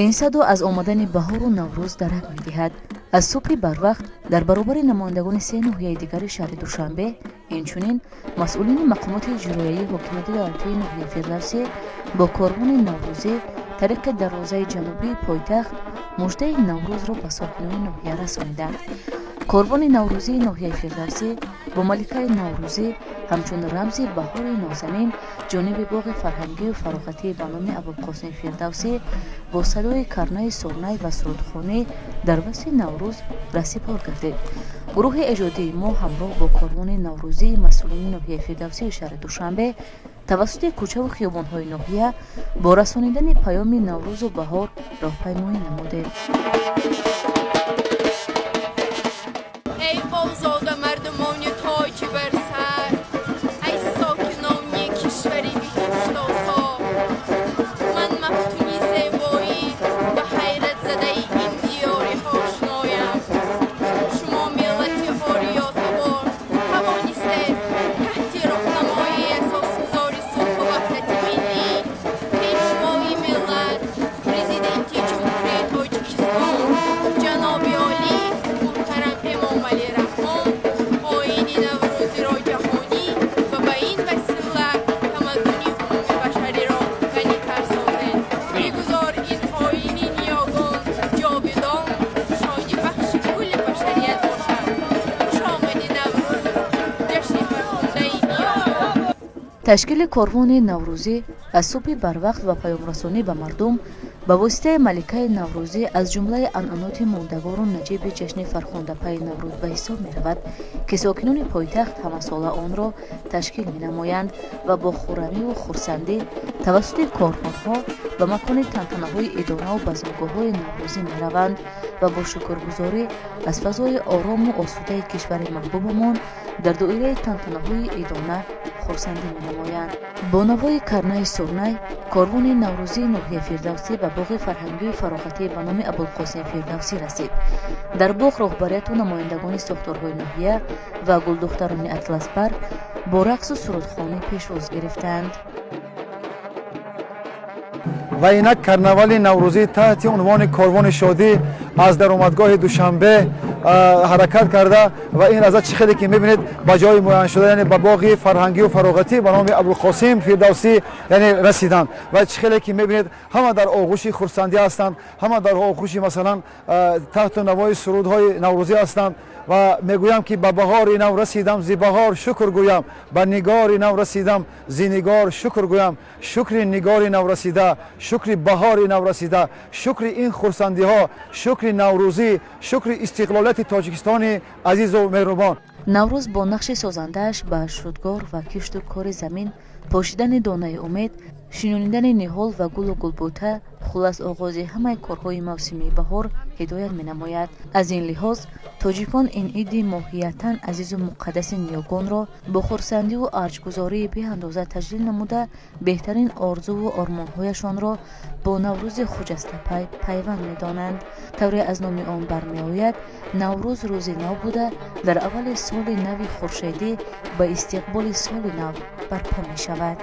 Ин садо аз омадани баҳору Наврӯз дарак медиҳад. Аз субҳи барвақт дар баробари намояндагони се ноҳияи дигари шаҳри Душанбе, инчунин масъулини мақомоти иҷроияи ҳокимияти давлатии ноҳияи Фирдавсӣ бо корвони наврӯзӣ тариқи дарвозаи ҷанубии пойтахт муждаи Наврӯзро ба сокинони ноҳия расониданд. Корвони наврӯзии ноҳияи Фирдавсӣ бо маликаи наврӯзӣ ҳамчун рамзи баҳори нозанин ҷониби боғи фарҳангию фароғатӣ ба номи Абулқосим Фирдавсӣ бо садои карнаю сурнай ва сурудхонӣ дар васфи Наврӯз раҳсипор гардид. Гурӯҳи эҷодии мо ҳамроҳ бо корвони наврӯзии масъулини ноҳияи Фирдавсии шаҳри Душанбе тавассути кӯчаву хиёбонҳои ноҳия бо расонидани паёми Наврӯзу баҳор роҳпаймоӣ намудем. Эй озода мардумони тоҷи бар сар, ай сокинони кишвари биҳиштосо, ман мафтуни зебоӣ ва ҳайратзадаи ин диёри ошноям. Шумо, миллати ориётабор, тавонистед таҳти роҳнамоии асосгузори сулҳу ваҳдати миллӣ, Пешвои миллат, Президенти Ҷумҳурии Тоҷикистон ҷаноби олӣ муҳтарам Эмомалӣ Раҳмон, оини наврӯзиро ҷаҳонӣ ва ба ин васила тамаддуни умумибашариро ғанитар созед. Бигузор ин оини ниёгон ҷовидон шодибахши кулли башарият бошад. Хуш омади, Наврӯз, ҷашни фархундаи ниёгон! Ташкили корвони наврӯзӣ аз субҳи барвақт ва паёмрасонӣ ба мардум ба воситаи маликаи наврӯзӣ аз ҷумлаи анъаноти мондагору наҷиби ҷашни фархундапайи Наврӯз ба ҳисоб меравад, ки сокинони пойтахт ҳамасола онро ташкил менамоянд ва бо хуррамиву хурсандӣ тавассути корвонҳо ба макони тантанаҳои идонаву базмгоҳҳои наврӯзӣ мераванд ва бо шукргузорӣ аз фазои орому осудаи кишвари маҳбубамон дар доираи тантанаҳои идона хурсандӣ менамоянд. Бо навои карнаю сурнай корвони наврӯзии ноҳияи Фирдавсӣ ба боғи фарҳангию фароғатӣ ба номи Абулқосим Фирдавсӣ расид. Дар боғ роҳбарияту намояндагони сохторҳои ноҳия ва гулдухтарони атласбар бо рақсу сурудхонӣ пешвоз гирифтанд. Ва инак карнавали наврӯзӣ таҳти унвони корвони шодӣ аз даромадгоҳи Душанбе ҳаракат карда ва ин лаҳза, чӣ хеле ки мебинед, ба ҷои муайяншуда, яъне ба боғи фарҳангию фароғатӣ ба номи Абулқосим Фирдавсӣ, яъне расиданд. Ва чӣ хеле ки мебинед, ҳама дар оғӯши хурсандӣ ҳастанд, ҳама дар оғӯши, масалан, таҳту навои сурудҳои наврӯзӣ ҳастанд. Ва мегӯям, ки ба баҳори нав расидам, зи баҳор шукр гӯям, ба нигори нав расидам, зи нигор шукр гӯям. Шукри нигори наврасида, шукри баҳори наврасида, шукри ин хурсандиҳо, шукри наврӯзӣ, шукри истиқлолияти Тоҷикистони азизу меҳрубон. Наврӯз бо нақши созандааш ба шудгор ва кишту кори замин, пошидани донаи умед, шинонидани ниҳол ва гулу гулбута, хуллас, оғози ҳамаи корҳои мавсимии баҳор ҳидоят менамояд. Аз ин лиҳоз тоҷикон ин иди моҳиятан азизу муқаддаси ниёгонро бо хурсандиву арҷгузории беандоза таҷлил намуда, беҳтарин орзуву ормонҳояшонро бо Наврӯзи хуҷастапай пайванд медонанд. Тавре аз номи он бармеояд, Наврӯз рӯзи нав буда, дар аввали соли нави хуршедӣ ба истиқболи соли нав барпо мешавад.